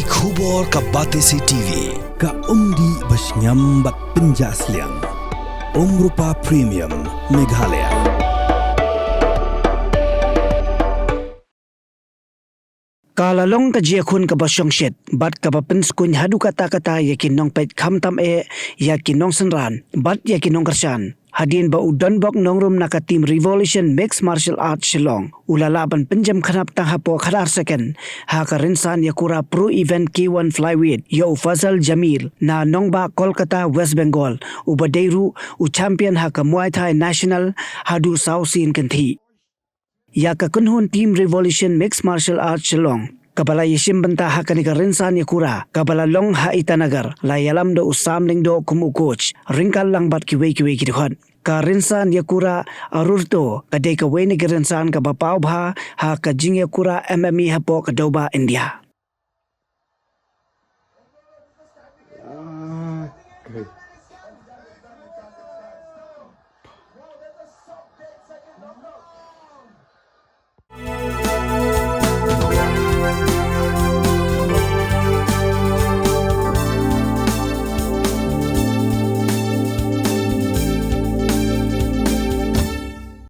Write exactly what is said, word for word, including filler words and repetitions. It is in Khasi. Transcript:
Khubor ka Batesi T V, ka umdih ba shngiam bad pynjah sliang. Umrupa Premium, Meghalaya. Ka la long ka jingïakhun kaba shongshit bad kaba pynskhem haduh katta katta ïa ki nongpeit, khamtam eh ïa ki nongsynran bad ïa ki nongkyrshan. Hadien ba u donbok nongrum na ka team Revolution Mixed Martial Arts Shillong u la lah ban pynjem khnap tang hapoh khatar second ha ka rynsan ïakura Pro Event K one Flyweight ïa u Faisal Jamil na nongbah Kolkata, West Bengal, uba dei ruh u champion ha ka Muay Thai National haduh saw sien kynthih. Ïa ka kynhun team Revolution Mixed Martial Arts Shillong kaba la ïashim bynta ha kane ka rynsan ïakura kaba la long ha Itanagar, la ïalam da u Sam Lyngdoh kum u coach. Ryngkat lang bad kiwei kiwei ki dkhot, ka rynsan ïakura Arurto ka dei kawei na ki rynsan kaba paw bha ha ka jingïakura M M A hapoh ka dewbah India.